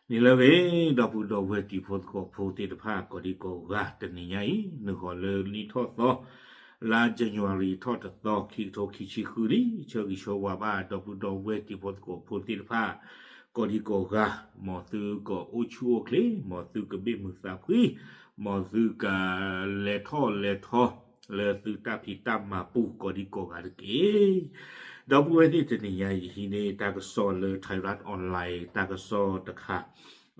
နံၤလၢအဂ့ၤ, ဒီပုၢ်ဒီဝဲၢ်တံၤဖိသကိးဖိသ့ၣ်တဖၣ် ကိးဒံကိးဂၤ တနံၤညါအံၤ နုာ်ဃီၤလၢနံၣ်ထီၣ်သီ လါ January ထီၣ်တသီ ခံကထိခံဆံဃုလံ. ဆၢဂ့ၤဆၢဝါဘၣ် ဒီပုၢ်ဒီဝဲၢ်တံၤဖိသကိးဖိသ့ၣ်တဖၣ် ကိးဒံကိးဂၤ, မ်သုကအိၣ်ဆူၣ်အိၣ်ချ့, မ်သုကဘ့ၣ်မုာ်သးဖှံ, မ်သုကလဲၤထီၣ်လဲၤထီ လၢသုတၢ်ဖံးတၢ်မၤပူၤ ကိးဒံကိးဂၤတက့ၢ်. ဒီပုၢ်ဝဲၢ်သ့ၣ် တနံၤညါအံၤ ယဟံးန့ၢ်တၢ်ကစီၣ်လၢ Thairath Online တၢ်ကစီၣ်တခါ,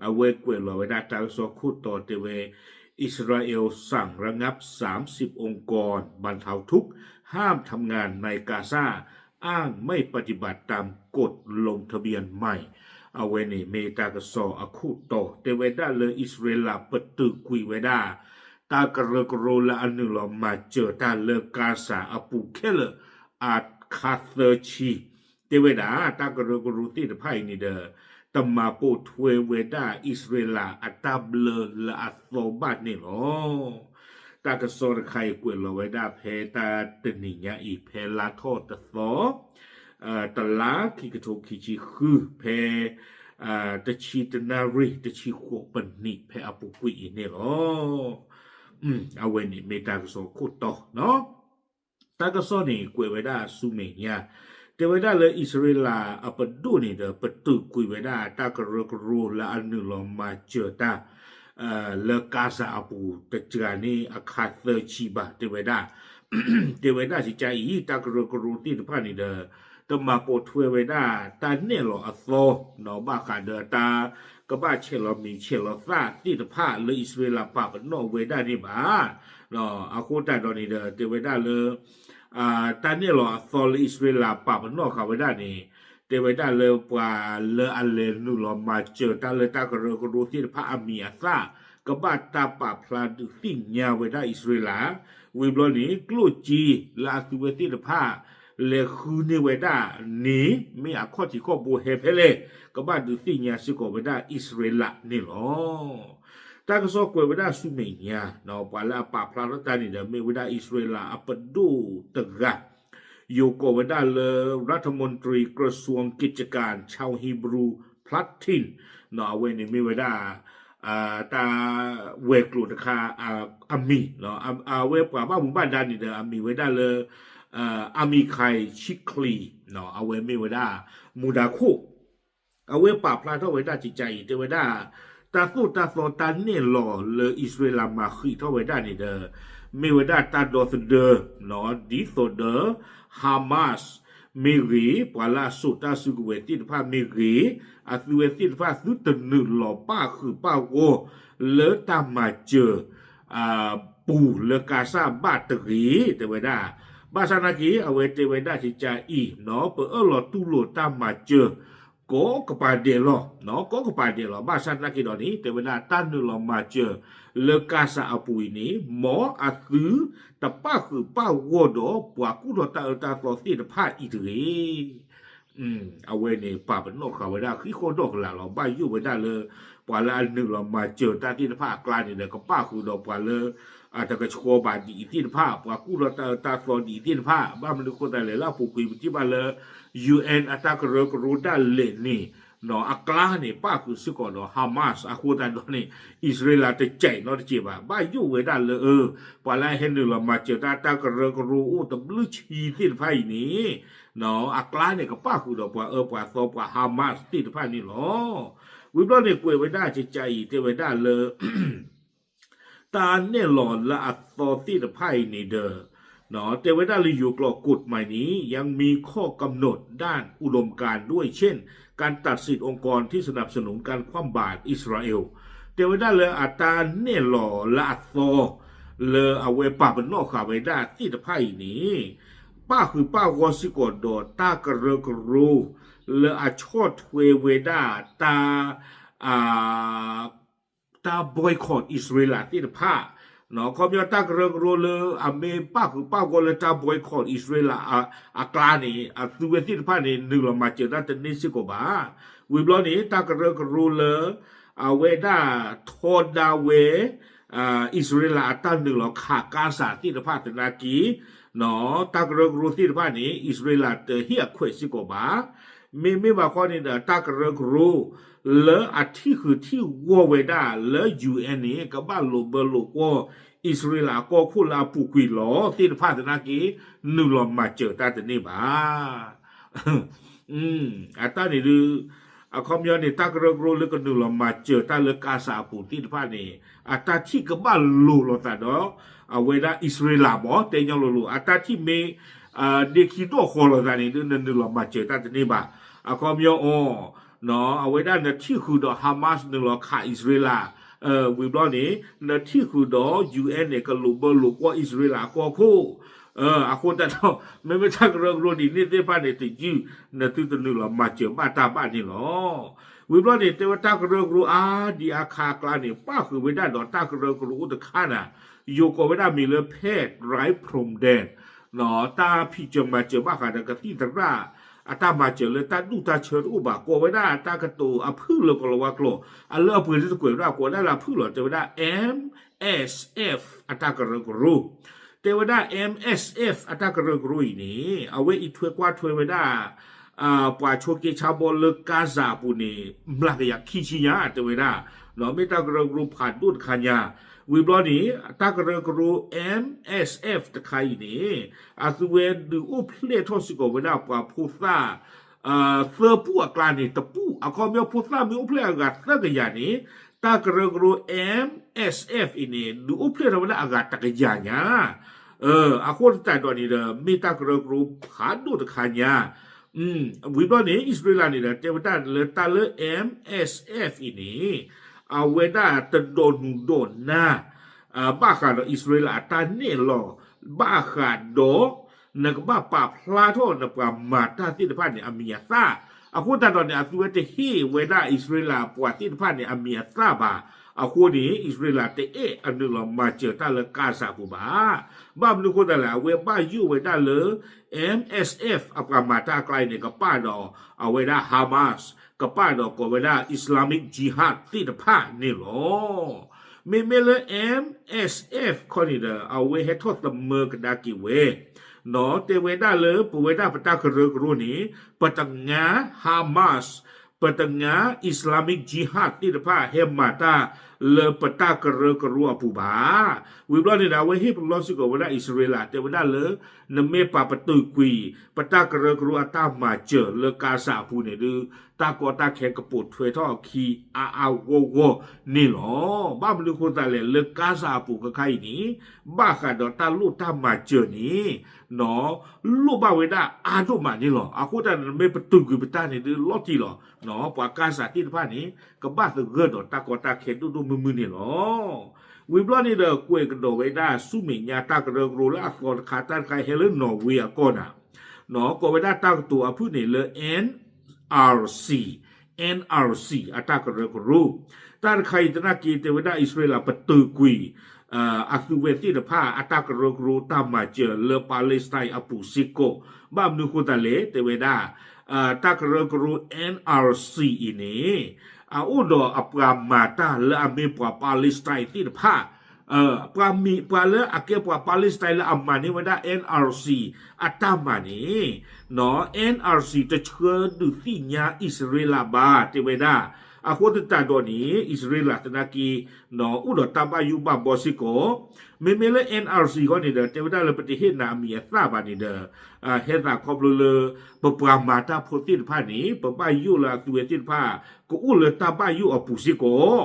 အဝဲကွဲးလီၤဝဲဒၣ်တၢ်ကစီၣ်ခိၣ်တီတဲဝဲ อิสราเอลสั่งระงับสามสิบองค์กรบรรเทาทุกข์ ห้ามทำงานในกาซา อ้างไม่ปฏิบัติตามกฎลงทะเบียนใหม่ အဝဲန့ၣ်မ့ၢ်တၢ်ကစီၣ်အခိၣ်တီ တဲဝဲဒၣ်လၢအံၣ်စရ့လးပတုာ်ကွံာ်ဝဲဒၣ် တၢ်ကရၢကရိလၢအနုာ်လီၤမၤစၢၤတၢ်လၢကါစၤအပူၤခဲလၢာ် အခါသၢဆံ, တဲဝဲဒၣ် တၢ်ကရၢကရိသ့ၣ်တဖၣ်အံၤန့ၣ်ဒီး တမၤပိာ်ထွဲဝဲဒၣ်အံၣ်စရ့လးအတၢ်ဘျၢလၢအသီဘၣ်န့ၣ်လီၤ. တၢ်ကစီၣ်တခါအံၤကွဲးလီၤဝဲဒၣ်ဖဲတၢ်တနံၤညါအံၤ ဖဲလါထီၣ်တသီ တလါ ခံကထိခံဆံဃု ဖဲ တဆံတနၣ်ရံၣ် တဆံဃိးပနံး ဖဲအပူၤကွံာ်အံၤန့ၣ်လီၤ. အဝဲန့ၣ်မ့ၢ်တၢ်ကစီၣ်ခိၣ်တီ, တၢ်ကစီၣ်န့ၣ်ကွဲးဝဲဒၣ်ဆူမဲာ်ညါ, တဲဝဲဒၣ်လၢအံၣ်စရ့လးအပဒိၣ်န့ၣ်ဒီး ပတုာ်ကွံာ်ဝဲဒၣ်တၢ်ကရၢကရိလၢအနုာ်လီၤမၤစၢၤတၢ် လၢကါစၤအပူၤတစှၤန့ၣ်အခါသၢဆံဘၣ် တဲဝဲဒၣ် တဲဝဲဒၣ်စံးကါအံၤ တၢ်ကရၢကရိသ့ၣ်တဖၣ်န့ၣ်ဒီး တမၤပိာ်ထွဲဝဲဒၣ် တၢ်နဲၣ်လီၤအသီ ဘၣ်ဃးဒီးတၢ်ကဘၣ်ဆဲးလီၤမံၤဆဲးလီၤသၣ်သ့ၣ်တဖၣ်လၢအံၣ်စရ့လးပာ်ပနီၣ်ဝဲဒၣ်န့ၣ်ဘၣ်. အဃိသတးဒီးန့ၣ်ဒီး တဲဝဲဒၣ်လၢ တၢ်နဲၣ်လီၤအသီလၢအံၣ်စရ့လးပာ်ပနီၣ်ဃာ်ဝဲဒၣ်န့ၣ် တဲဝဲဒၣ်လၢပှၤလၢအလဲၤနုာ်လီၤမၤစၢၤတၢ်လၢတၢ်ကရၢကရိသ့ၣ်တဖၣ်အမံၤအသၣ် ကဘၣ်တၢ်ပာ်ဖျါဒုးသ့ၣ်ညါဝဲဒၣ်အံၣ်စရ့လး, ဝံၤဘျီန့ၣ် ကျိၣ်စ့လၢအသုဝဲသ့ၣ်တဖၣ် လဲၤဃုန့ၢ်ဝဲဒၣ်န့ၣ် မ့ၢ်အခီၣ်ထံးခီၣ်ဘိဟဲဖဲလဲၣ် ကဘၣ်ဒုးသ့ၣ်ညါစ့ၢ်ကီးဝဲဒၣ်အံၣ်စရ့လးန့ၣ်လီၤ. တၢ်ကစီၣ်ကွဲးဝဲဒၣ်ဆူမဲာ်ညါ ပှၤလၢအပာ်ဖျါထီၣ်တၢ်န့ၣ်ဒီး မ့ၢ်ဝဲဒၣ်အံၣ်စရ့လးအပဒိၣ်တဂၤ ယိၤကိးဝဲဒၣ်လၢ รัฐมนตรีกระทรวงกิจการชาวฮีบรู พลัตทิน အဝဲန့ၣ်မ့ၢ်ဝဲဒၣ် တၢ်ဝဲၤကျိၤတခါ အမံၤ, အဝဲပှၤဘၣ်မူဘၣ်ဒါန့ၣ်ဒီး အမံၤဝဲဒၣ်လၢ အမံၤခၤဆံချံ, အဝဲမ့ၢ်ဝဲဒၣ် မူဒါခိၣ် အဝဲပာ်ဖျါထီၣ်ဝဲဒၣ်ကကါအံၤ တဲဝဲဒၣ် တၢ်သိၣ်တၢ်သီတၢ်နဲၣ်လီၤလၢအံၣ်စရ့လးမၤဃံးထီၣ်ဝဲဒၣ်န့ၣ်ဒီး မ့ၢ်ဝဲဒၣ်တၢ်ဒီသဒၢ ဒ်သိးဒီး Hamas မ့ၢ်ဂ့ၤ, ပှၤလၢအစိာ်တၢ်စုကဝဲၤသ့ၣ်တဖၣ်မ့ၢ်ဂ့ၤ, အသုဝဲသ့ၣ်တဖၣ်သုတနုာ်လီၤပၣ်ဃုာ်ပၣ်ဂီၢ် လၢတၢ်မၤစၢၤ ပူၤလၢကါစၢ်ဘၣ်တဂ့ၤ တဲဝဲဒၣ်. ဘၣ်ဆၣ်နာ်က့ အဝဲတဲဝဲဒၣ်ကကါအံၤ ပအၢၣ်လီၤတူၢ်လိာ်တၢ်မၤစၢၤ ကိးကပၤဒဲးလီၤ, ကိးကပၤဒဲးလီၤ. ဘၣ်ဆၣ်နာ်က့ဒီးန့ၣ် တဲဝဲဒၣ်တၢ်နုာ်လီၤမၤစၢၤ လၢကါစၢ်အပူၤအံၤန့ၣ် မ်အသုတပၣ်ဃုာ်ပၣ်ဂီၢ်ဒီး ပှၤကူၣ်ထီၣ်တၢ်အၢတၢ်သီသ့ၣ်တဖၣ်အံၤတဂ့ၤ အဝဲန့ၣ် ပာ်ပနီၣ်ဃာ်ဝဲဒၣ်ဃံဃီဒီၣ်ကလာ်လီၤ. ဘၣ်ယိၣ်ဝဲဒၣ်လၢ ပှၤလၢအနုာ်လီၤမၤစၢၤတၢ်သ့ၣ်တဖၣ်အကျါန့ၣ်ဒီး ကပၣ်ဃုာ်ဒီးပှၤလၢ တကဆှီဘၣ်ဒ်အံၤသ့ၣ်တဖၣ်, ပှၤကူၣ်ထီၣ်တၢ်အၢတၢ်သီဒ်အံၤသ့ၣ်တဖၣ်, ဘၣ်မနုၤအဃိသတးလဲၣ် လၢအပူၤကွံာ် ပထံၣ်ဘၣ်လၢ UN အတၢ်ကရၢကရိဒၣ်လဲာ်န့ၣ် အကျါန့ၣ် ပၣ်ဃုာ်စ့ၢ်ကီးဒီး Hamas အဃိသတးဒီးန့ၣ် အံၣ်စရ့လးတကဲးနီတကဲးဘၣ်. ဘၣ်ယိၣ်ဝဲဒၣ်လၢ ပှၤလၢအဟဲနုာ်လီၤမၤစၢၤတၢ် တၢ်ကရၢကရိအိၣ်တဘျုးဆံသ့ၣ်တဖၣ်အံၤန့ၣ် အကျါန့ၣ် ကပၣ်ဃုာ်ဒီးပှၤအၢပှၤသီပှၤ Hamas သ့ၣ်တဖၣ်န့ၣ်လီၤ. ဝံၤဘျီန့ၣ် ကွဲးဝဲဒၣ်ကကါအံၤ တဲဝဲဒၣ်လၢ တၢ်နဲၣ်လီၤလၢအသီသ့ၣ်တဖၣ်အံၤန့ၣ်ဒီး တဲဝဲဒၣ်လၢယိၤကျိာ် กฎหมายนี้ ยังมีข้อกำหนดด้านอุดมการณ์ด้วย เช่น การตัดสิทธิ์องค์กรที่สนับสนุนการคว่ำบาตรอิสราเอล တဲဝဲဒၣ်လၢအတၢ်နဲၣ်လီၤလၢအသီ လၢအဝဲပာ်ပနီၣ်ဃာ်ဝဲဒၣ်သ့ၣ်တဖၣ်အံၤန့ၣ် ပၣ်ဃုာ်ပၣ်ဂီၢ်စ့ၢ်ကီးဒီးတၢ်ကရၢကရိ လၢအဆီၣ်ထွဲဝဲဒၣ်တၢ် တၢ် boycott အံၣ်စရ့လးသ့ၣ်တဖၣ်, ခီပညီတၢ်ကရၢကရိလၢအမ့ၢ်ပၣ်ဃုာ်ပၣ်ဂီၢ်လၢတၢ် boycott အံၣ်စရ့လးအကျါန့ၣ် အသုဝဲသ့ၣ်တဖၣ်န့ၣ် နုာ်လီၤမၤစၢၤတၢ်တန့ၢ်စ့ၢ်ကီးဘၣ်. ဝံၤဘျီန့ၣ် တၢ်ကရၢကရိလၢ အဝဲဒၣ်ထီဒါဝဲ အံၣ်စရ့လးအတၢ်နုာ်လီၤခးကါစၢ်သ့ၣ်တဖၣ်သနာ်က့ တၢ်ကရၢကရိသ့ၣ်တဖၣ်န့ၣ် အံၣ်စရ့လးတဟ့ၣ်အခွဲးစ့ၢ်ကီးဘၣ်. မ့မ့ၢ်ဘၣ်ခီန့ၣ်ဒီး တၢ်ကရၢကရိ လၢအထံၣ်ဃုာ်ထံၣ်ဂီၢ်ဝဲဒၣ်လၢ ယူၣ်အဲၣ်န့ၣ် ကဘၣ်လိာ်ဘၢလိာ်ကွီၢ် အံၣ်စရ့လးအကီၢ်ခိၣ်လၢအပူၤကွံာ်လီၤသ့ၣ်တဖၣ်သနာ်က့ နုာ်လီၤမၤစၢၤတၢ်တန့ၢ်ဘၣ်. အတၢ်န့ၣ်ဒုး အခီပညီန့ၣ် တၢ်ကရၢကရိလၢကနုာ်လီၤမၤစၢၤတၢ်လၢကါစးအပူၤသ့ၣ်တဖၣ်န့ၣ် အတၢ်ထံၣ်ကဘၣ်လိာ်လိာ်သးဒီး အဝဲဒၣ်အံၣ်စရ့လးမ့ၢ် တဲညီလိၤလိၤ အတၢ်ထံၣ်မ့ၢ် ဒ့ခံဒိၣ်ဃီလိာ်သးန့ၣ်ဒုး နနုာ်လီၤမၤစၢၤတၢ်တန့ၢ်ဘၣ်. အခီပညီအီၤ အဝဲဒၣ်နထံၣ်ဃုာ်ဒီး Hamas နုာ်လီၤခးအံၣ်စရ့လး, ဝံၤဘျီန့ၣ် နထံၣ်ဃုာ်ဒီး ယူၣ်အဲၣ်န့ၣ် ကလိာ်ဘၢလိာ်ကွီၢ်အံၣ်စရ့လးအကီၢ်ခိၣ်, အဃိသတးဒီး မ့မ့ၢ်တၢ်ကရၢကရိဒ်န့ၣ်သ့ၣ်တဖၣ်န့ၣ် တယုၢ် နသုတနုာ်လီၤမၤစၢၤဘၣ်တၢ်ဘၣ်န့ၣ်လီၤ. ဝံၤဘျီန့ၣ် တဲဝဲတၢ်ကရၢကရိအါဒံအါခါအကျါန့ၣ် ပၣ်ဃုာ်ဝဲဒၣ်ဒီးတၢ်ကရၢကရိအိၣ်တခါန့ၣ် ယိၤကိးဝဲဒၣ်မံၤလၢ ဖဲၣ် ဒြဲ ဖရိၣ်ဒဲၣ် တၢ်ဖံးစၢၤမၤစၢၤဘၣ်ဃးဒီးကသံၣ်သရၣ် အတၢ်မၤစၢၤလၢတၢ်ဒူၣ်တၢ်ဆၢတအိၣ်ဘၣ် ကိးဝဲဒၣ်တၢ်ကတိၤအဖုၣ်လၢကလီၤဝါကျိာ် အလၢအပှဲၤတကွဲးဝဲဒၣ် ကိးဒၣ်လၢအဖုၣ်လီၤ တဲဝဲဒၣ် M S F အတၢ်ကရၢကရိ တဲဝဲဒၣ် M S F အတၢ်ကရၢကရိအံၤန့ၣ် အဝဲအံးထွဲကွၢ်ထွဲဝဲဒၣ် ပှၤဆိးက့ဆါဘီလၢကါစးအပူၤန့ၣ် မျးကယၤခံဆံညါ တဲဝဲဒၣ်, မ့ၢ်တၢ်ကရၢကရိဖးဒိၣ်တခါညါ, ဝံၤဘျီန့ၣ် တၢ်ကရၢကရိ M S F တခါအံၤန့ၣ် အသုဝဲဒုးအိၣ်ဖျဲၣ်ထီၣ်စ့ၢ်ကီးဝဲဒၣ်ပှၤဖိသၣ် သၢပူၣ်အကျါန့ၣ် တပူၣ် အခီပညီဖိသၣ်မ့ၢ်အိၣ်ဖျဲၣ်အဂၤသၢကယၤန့ၣ် တၢ်ကရၢကရိ M S F အံၤန့ၣ် ဒုးအိၣ်ဖျဲၣ်ထီၣ်ဝဲဒၣ်အဂၤတကယၤညါ အဃိသတးဒီးန့ၣ်ဒီး မ့ၢ်တၢ်ကရၢကရိဖးဒိၣ်တခါညါ, ဝံၤဘျီန့ၣ် အံၣ်စရ့လးန့ၣ်ဒီး တဲဝဲဒၣ်လၢတၢ်လၢ M S F အံၤန့ၣ် အဝဲဒၣ်တဒိးနုာ်ဒိးနၢ် ဘၣ်ဃးဒီးအံၣ်စရ့လးအတၢ်နဲၣ်လီၤ ဘၣ်ဃးဒီး နကဘၣ်ပာ်ဖျါထီၣ်နပှၤမၤတၢ်သ့ၣ်တဖၣ်န့ၣ် အမံၤအသၣ်, အဃိသတးဒီးန့ၣ် အသုဝဲတဟ့ၣ်ဝဲဒၣ်အံၣ်စရ့လးပှၤသ့ၣ်တဖၣ်န့ၣ် အမံၤအသၣ်ဘၣ်, အဃိန့ၣ် အံၣ်စရ့လးတအဲၣ်အနုာ်လီၤမၤစၢၤတၢ်လၢကါစးပူၤဘၣ်. ဘၣ်မနုၤအဃိသတးလဲၣ် အဝဲဘၣ်ယိၣ်ဝဲဒၣ်လၢ M S F အပှၤမၤတၢ်အကျါအံၤန့ၣ် ကပာ်ဒီး အဝဲဒၣ် Hamas ကပာ်ဒီးကိးဝဲဒၣ် Islamic Jihad သ့ၣ်တဖၣ်န့ၣ်လီၤ. မ့မ့ၢ်လၢ M S F ခီန့ၣ်ဒီး အဝဲဟဲထီၣ်သမၢကဒါက့ၤဝဲ တဲဝဲဒၣ်လၢပဝဲဒၣ်ပတၢ်ကရၢကရိန့ၣ် ပတငါ Hamas ပတငါ Islamic Jihad သ့ၣ်တဖၣ်ဟဲမၤတၢ်လၢပတၢ်ကရၢကရိအပူၤဘၣ်. ဝံၤဘျီန့ၣ်ဒီး အဝဲဟ့ၣ်ပလီၢ်စ့ၢ်ကီးဝဲဒၣ်အံၣ်စရ့လး တဲဝဲဒၣ်လၢ နမ့ၢ်ပာ်ပတုာ်ကွံာ် ပတၢ်ကရၢကရိအတၢ်မၤစၢၤလၢကါစးအပူၤန့ၣ်ဒုး တၢ်ကီတၢ်ခဲကပိာ်ထွဲထီၣ်အခံအါအါဂီၢ်ဂီၢ်န့ၣ်လီၤ. ဘၣ်မနုၤအဃိသတးလဲၣ် လၢကါစးအပူၤခဲခါအံၤန့ၣ် ဘၣ်ဃးဒီးတၢ်လိၣ်တၢ်မၤစၢၤန့ၣ် လိၣ်ဘၣ်ဝဲဒၣ်အါဒိၣ်မးန့ၣ်လီၤ. အဃိသတးန့ၣ် နမ့ၢ်ပတုာ်ကွံာ်ပတၢ်န့ၣ်ဒုးလီၤတံၢ်လီၤ. ပှၤကါစးသ့ၣ်တဖၣ်န့ၣ် ကဘၣ်သဂၢၢ်ဒီးတၢ်ကီတၢ်ခဲဒိၣ်ဒိၣ်မုၢ်မုၢ်န့ၣ်လီၤ. ဝံၤဘျီန့ၣ်ဒီး ကွဲးကဒီးဝဲဒၣ်ဆူမဲာ်ညါတၢ်ကရၢကရိလၢအသီတခါ တၢ်တခါအံၤဟဲလၢနီၣ်ဝ့အကီၢ်န့ၣ် ကိးဝဲဒၣ်တၢ်ကတိၤအဖုၣ်န့ၣ်လၢ N R C, N R C အတၢ်ကရၢကရိ, တၢ်တခါအံၤသနာ်က့ တဲဝဲဒၣ်အံၣ်စရ့လးပတုာ်ကွံာ် အသုဝဲသ့ၣ်တဖၣ်အတၢ်ကရၢကရိတၢ်မၤစၢၤလၢ Palestine အပူၤစ့ၢ်ကီး, ဘၣ်မနုၤအဃိသတးလဲၣ် တဲဝဲဒၣ် တၢ်ကရၢကရိ N R C အံၤန့ၣ် အအိၣ်ဒီးအပှၤမၤတၢ်လၢအမ့ၢ်ပှၤ Palestine သ့ၣ်တဖၣ် ပှၤမံၤ ပှၤလၢအကဲပှၤ Palestine လၢအမၤန့ၢ်ဝဲဒၣ် N R C အတၢ်မၤန့ၣ် N R C တဆှၢဒုးသ့ၣ်ညါအံၣ်စရ့လးဘၣ် တဲဝဲဒၣ်. အဃိသတးဒီးန့ၣ် အံၣ်စရ့လးသနာ်က့ အိၣ်ဒီးတၢ်ဘၣ်ယိၣ်ဘၣ်ဘီစ့ၢ်ကီး, မ့မ့ၢ်လၢ N R C ခီန့ၣ်ဒီး တဲဝဲဒၣ်လၢပတဟ့ၣ်နၤအမံၤအသၣ်ဘၣ်န့ၣ်ဒီး ဟဲသးခီဖျိလၢ ပပှၤမၤတၢ်ဖိသ့ၣ်တဖၣ်န့ၣ် ပဘၣ်ယိၣ်လၢအသုဝဲသ့ၣ်တဖၣ် ကအိၣ်လၢတၢ်ဘၣ်ယိၣ်အပူၤစ့ၢ်ကီး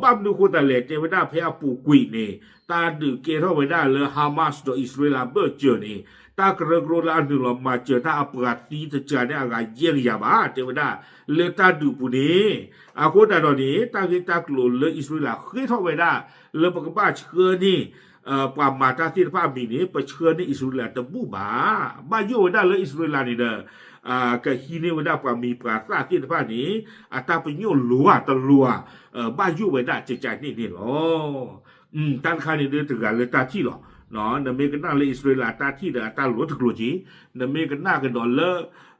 ဘၣ်မနုၤအဃိသတးလဲၣ် တဲဝဲဒၣ်ဖဲအပူၤကွံာ်န့ၣ် တၢ်ဒုးကဲထီၣ်ဝဲဒၣ်လၢ Hamas ဒီး အံၣ်စရ့လးဘၢၣ်စၢၤန့ၣ် တၢ်ကရၢကရိလၢအနုာ်လီၤမၤစၢၤတၢ်အပှၤသံတစှၤန့ၣ်အဂၤယဲၢ်ကယၤဘၣ် တဲဝဲဒၣ် လၢတၢ်ဒုးပူၤန့ၣ်. အဃိသတးဒီးန့ၣ် တၢ်ဂ့ၢ်တၢ်ကျိၤလၢအံၣ်စရ့လးဃ့ထီၣ်ဝဲဒၣ် လၢပကဘၣ်ဆှၢန့ၢ် ပှၤမၤတၢ်သ့ၣ်တဖၣ်အမံၤန့ၣ် ပဆှၢန့ၢ်အံၣ်စရ့လးတဘူၣ်ဘၣ်. ဘၣ်ယိၣ်ဝဲဒၣ်လၢအံၣ်စရ့လးန့ၣ်ဒီး ကဟံးန့ၢ်ဝဲဒၣ်ပှၤမံၤပှၤသၣ်သ့ၣ်တဖၣ်န့ၣ် အတၢ်ပညိၣ်လိၤဧါတလိၤဧါ ဘၣ်ယိၣ်ဝဲဒၣ်ကကန့ၣ်န့ၣ်လီၤ. တၢ်တခါန့ၣ်ဒုးတဂၤလၢတၢ်ထံၣ်လီၤ. နမ့ၢ်ကနၣ်လၢအံၣ်စရ့လးအတၢ်ထံၣ်ဒီးအတၢ်လိၤတကျိၤက့ၤ, နမ့ၢ်ကနၣ်ကဒီးလၢ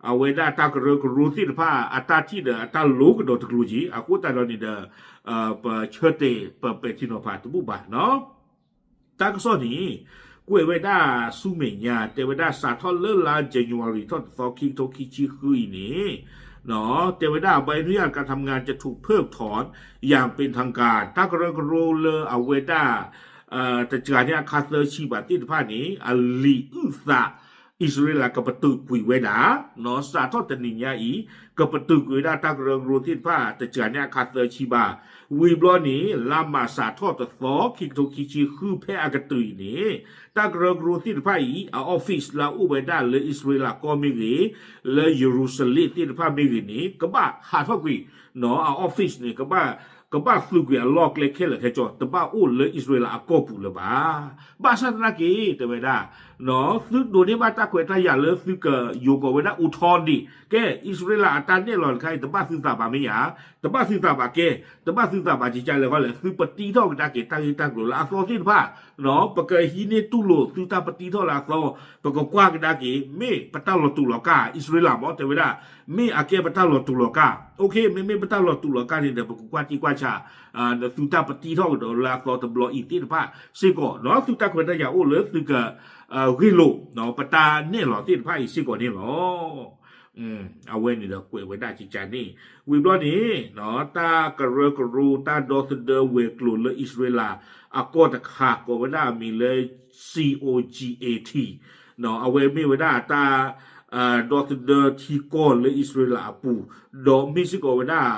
အဝဲဒၣ်တၢ်ကရၢကရိသ့ၣ်တဖၣ်အတၢ်ထံၣ်ဒီးအတၢ်လိၤကဒီးတကျိၤက့ၤ, အဃိသတးဒီးန့ၣ်ဒီး ပဆၢတဲာ်ပပဲာ်ထံနီၤဖးတဘူၣ်ဘၣ်. တၢ်ကစီၣ်န့ၣ် ကွဲးဝဲဒၣ်ဆူမဲာ်ညါ တဲဝဲဒၣ်စးထီၣ်လၢလါ January ထီၣ်တသီ ခံကထိခံဆံဃုအံၤန့ၣ် တဲဝဲဒၣ် ใบอนุญาตการทำงานจะถูกเพิกถอนอย่างเป็นทางการ တၢ်ကရၢကရိလၢအဝဲဒၣ် တစှၤန့ၢ်အခါသၢဆံဘၣ်သ့ၣ်တဖၣ်န့ၣ် အလံာ်အုၣ်သး အံၣ်စရ့လးကပတုာ်ကွံာ်ဝဲဒၣ် စးထီၣ်တနံၤညါအံၤ ကပတုာ်ကွံာ်ဝဲဒၣ်တၢ်ကရၢကရိသ့ၣ်တဖၣ် တစှၤန့ၢ်အခါသၢဆံဘၣ်. ဝံၤဘျီန့ၣ် လါမးစးထီၣ်တသီ ခံကထိခံဆံဃု ဖဲအကတၢၢ်အံၤန့ၣ် တၢ်ကရၢကရိသ့ၣ်တဖၣ်အံၤ အ office လၢအအိၣ်ဝဲဒၣ်လၢအံၣ်စရ့လးကီၢ်မ့ၢ်ဂ့ၤ, လၢယရူၤၡလ့ၣ်သ့ၣ်တဖၣ်မ့ၢ်ဂ့ၤန့ၣ် ကဘၣ်ဟးထီၣ်ကွံာ် အ office န့ၣ် ကဘၣ်သုးကွံာ်အလီၢ်ကျဲခဲလၢာ်ခဲဆ့ တဘၣ်အိၣ်လၢအံၣ်စရ့လးအကီၢ်ပူၤလၢၤဘၣ်. ဘၣ်ဆၣ်သနာ်က့ တဲဝဲဒၣ် သုဒိးန့ၢ်ဘၣ်တၢ်ခွဲးတၢ်ယာ်လၢသုကယိၤကီးဝဲဒၣ်အိၣ်ထီၣ်ဒံး ကဲ အံၣ်စရ့လးအတၢ်နဲၣ်လီၤတခါအံၤ တဘၣ်သုသးဘၣ်မ့ၢ်ဧါ, တဘၣ်သုသးဘၣ်ကဲ, တဘၣ်သုသးဘၣ်ကကလဲၣ်ဃီလဲၣ် သုပတံထီၣ်ကဒါက့ၤတၢ်ဂ့ၢ်တၢ်ကျိၤလၢအသီသ့ၣ်တဖၣ် ပကဟံးန့ၢ်တူၢ်လိာ်သုတၢ်ပတံထီၣ်လၢအသီ, ပကကွၢ်ကဒါက့ၤ မ့ၢ်ပတၢ်လီၤတူာ်လီၤကာ် အံၣ်စရ့လးမ့ၢ်တဲဝဲဒၣ် မ့ၢ်အကဲပတၢ်လီၤတူာ်လီၤကာ် မ့မ့ၢ်ပတၢ်လီၤတူာ်လီၤကာ်န့ၣ်ဒီး ပကကွၢ်တံၢ်ကွၢ်ဆး သုတၢ်ပတံထီၣ်ကဒီးလၢအသီတဘျီအံၤသ့ၣ်တဖၣ်စ့ၢ်ကီး သုတၢ်ခွဲးတၢ်ယာ်အိၣ်လၢသုက ဂ့ၢ်လိာ် ပတၢ်နဲၣ်လီၤသ့ၣ်တဖၣ်အံၤစ့ၢ်ကီးန့ၣ်လီၤ. အဝဲန့ၣ်ဒီးကွဲးဝဲဒၣ်ကကန့ၣ် ဝံၤဘျီန့ၣ် တၢ်ကရၢကရိတၢ်ဒီသဒၢဝဲၤကျိၤလၢအံၣ်စရ့လးအကီၢ်တခါ ကိးဝဲဒၣ်အမံၤလၢ စီအိၣ်ကၠံဢေးထံး အဝဲမ့ၢ်ဝဲဒၣ်တၢ် ဒီသဒၢထံကီၢ်လၢအံၣ်စရ့လးအပူၤ, ဒီးမ့ၢ်စ့ၢ်ကီးဝဲဒၣ်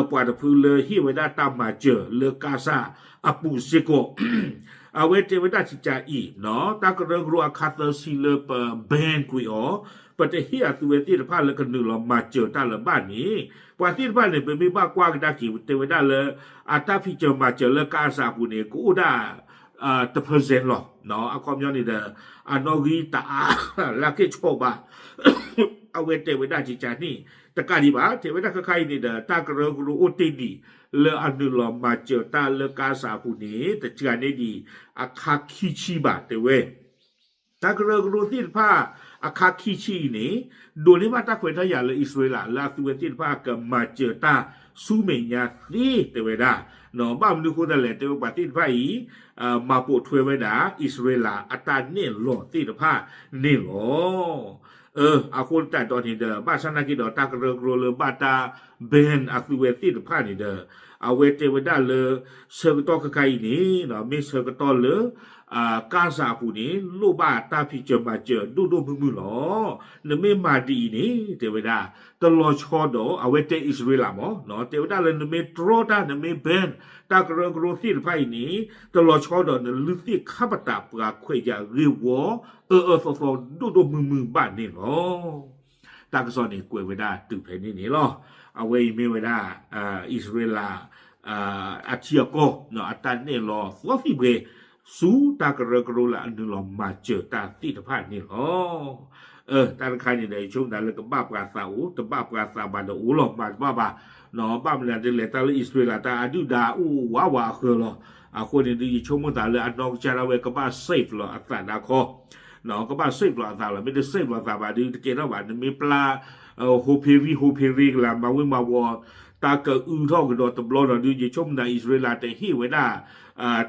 ပှၤတဖုလၢဟ့ၣ်ဝဲဒၣ်တၢ်မၤစၢၤလၢကါစၢ်အပူၤစ့ၢ်ကီး အဝဲတဲဝဲဒၣ်ကကအံၤ တၢ်ကရၢကရိအခါသၢဆံလၢပ ban ကွံာ်အီၤ, ပတဟ့ၣ်အသုဝဲသ့ၣ်တဖၣ်လၢကနုာ်လီၤမၤစၢၤတၢ်လၢၤဘၣ်န့ၣ်, ပှၤသ့ၣ်တဖၣ်န့ၣ် ပမ့ၢ်ဘၣ်ကွၢ်ကဒါက့ၤ တဲဝဲဒၣ်လၢ အတၢ်ဖံးစၢၤမၤစၢၤလၢကါစၢ်အပူၤန့ၣ် ကအိၣ်ဒၣ် တ percent လီၤ. အခီပညီန့ၣ်ဒီး အနီၣ်ဂံၢ်တအါ လၢကဲၣ်ဆိးဘၣ် အဝဲတဲဝဲဒၣ်ကကန့ၣ် တကးဒံးဘၣ် တဲဝဲဒၣ်ခဲခါအံၤန့ၣ်ဒီး တၢ်ကရၢကရိအိၣ်တ့ၢ်ဒံး လၢအနုာ်လီၤမၤစၢၤတၢ်လၢကါစၢ်အပူၤန့ၣ် တစှၤန့ၢ်ဒံးအခါခံဆံဘၣ် တဲဝဲ တၢ်ကရၢကရိသ့ၣ်တဖၣ် အခါခံဆံအံၤန့ၣ် ဒိးန့ၢ်ဘၣ်တၢ်ခွဲးတၢ်ယာ်လၢအံၣ်စရ့လး လၢအသုဝဲသ့ၣ်တဖၣ်ကမၤစၢၤတၢ်ဆူမဲာ်ညါသ့ တဲဝဲဒၣ်. ဘၣ်မနုၤအဃိသတးလဲၣ် တဲဝဲပှၤသ့ၣ်တဖၣ်အံၤ မၤပိာ်ထွဲဝဲဒၣ် အံၣ်စရ့လးအတၢ်နဲၣ်လီၤသ့ၣ်တဖၣ်န့ၣ်လီၤ. အဃိသတးဒီးန့ၣ်ဒီး ဘၣ်ဆၣ်နာ်က့ဒီး တၢ်ကရၢကရိလၢဘၣ်တၢ် ban အသုဝဲသ့ၣ်တဖၣ်န့ၣ်ဒီး အဝဲတဲဝဲဒၣ်လၢ ဆၢကတီၢ်ခဲခါအံၤန့ၣ် မ့ၢ်ဆၢကတီၢ်လၢ ကါစၢ်အပူၤန့ၣ် လိၣ်ဘၣ်တၢ်ဖံးစၢၤမၤစၢၤဒိၣ်ဒိၣ်မုၢ်မုၢ်လီၤ. နမ့ၢ်မၤဒ်အံၤန့ၣ် တဲဝဲဒၣ် တလီၤဆီဒီး အဝဲတဲအံၣ်စရ့လးမ့ၢ် တဲဝဲဒၣ်လၢနမ့ၢ်တြီတၢ် နမ့ၢ် ban တၢ်ကရၢကရိသ့ၣ်တဖၣ်အံၤန့ၣ် တလီၤဆီဒီးနလုၢ်သ့ၣ်ခါပတာ်ပှၤခွဲးယာ်ဂ့ၢ်ဝီ အၢအၢသီသီဒိၣ်ဒိၣ်မုၢ်မုၢ်ဘၣ်န့ၣ်လီၤ. တၢ်ကစီၣ်န့ၣ်ကွဲးဝဲဒၣ်တုၤဖဲန့ၣ်န့ၣ်လီၤ. အဝဲအံၤမ့ၢ်ဝဲဒၣ် အံၣ်စရ့လး အထံအကီၢ် အတၢ်နဲၣ်လီၤသီသံၣ်ဘှဲ ဆူတၢ်ကရၢကရိလၢအနုာ်လီၤမၤစၢၤတၢ်သ့ၣ်တဖၣ်န့ၣ်လီၤ. တၢ်တခါန့ၣ်ဒီး ယဆိကမိၣ်သးလၢကဘၣ်ပှၤသးအိၣ် တဘၣ်ပှၤသးဘၣ်ဒီးအိၣ်လီၤမၤတဘၣ်ဘၣ်. ဘၣ်မနုၤဒ်လဲၣ် တၢ်လၢအံၣ်စရ့လးတၢ်အဒုၣ်ဒါအိၣ်ဝးဝးအဃၢၤလီၤ. အဃိန့ၣ်ဒုး ယဆိကမိၣ်သးလၢအနီၢ်ကစၢ်ဒၣ်ဝဲကဘၣ် safe လီၤအသးဒၣ်ခီ ကဘၣ် safe လီၤအသးလီၤ. မ့ၢ်တ safe လီၤအသးဘၣ်ဒုး တကဲထီၣ်ဘၣ်. နမ့ၢ်ပျၢ် ဟိဖ့ရံ ဟိဖ့ရ့ကလၤ မၤဝံၤမၤဝီၤ တၢ်ကအုထီၣ်ကဒီးတဘျီဒီးဒုး ယဆိကမိၣ်သးအံၣ်စရ့လးတဟ့ၣ်ဝဲဒၣ်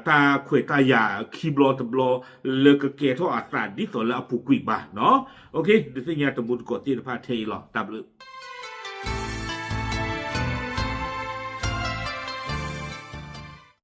တၢ်ခွဲးတၢ်ယာ်ခံဘျီတဘျီ လၢကကဲထီၣ်အသးဒ်သိးလၢအပူၤကွံာ်ဘၣ်နီၤ. ဒုးသ့ၣ်ညါတမူတကိးသ့ၣ်တဖၣ်ထဲအံၤလီၤ. တၢ်ဘျုး